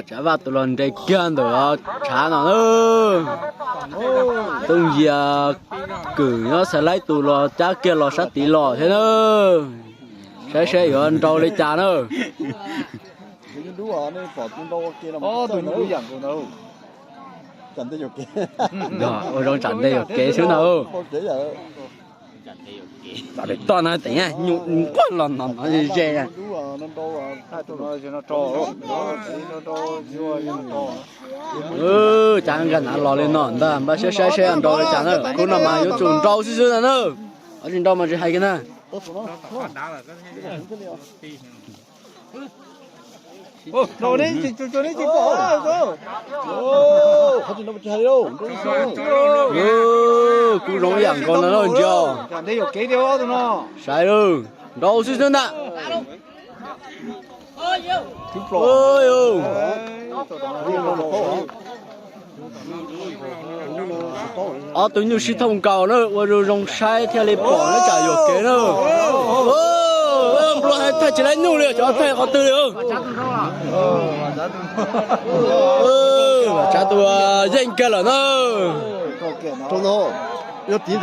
Tsav Vaj tus los nres kiag ntawm tshav no na. Tooj Yias Kwm nyob Xais Laib tus los cab kiag los sab tid los thiab na. Saib saib yuav nrau li cas na. Ua zoo tsam ntej yuam kev xwb na. Toj no teem nyuj nquag los no no ze. Cas nkag nav los li no ntag, npaj saib saib saib nrau li cas na. Khub no mas yuav tsum nrau xwb xwb na na. Tsis nrau mas tsis hais kiag na. Kuj zoo ib yam nkaus no na ntsia. Saib lawm, nrau xwb xwb ntag. Ob tug nyuj sib thooj nkaus na, ua zoo zoo saib thiaj li pom na, tsam yuam kev na. Nplua hais thaij tsis laib nyuj li, cov thaij qhov twg li. Tsav tus yeej kiag lawm na. Yog tiv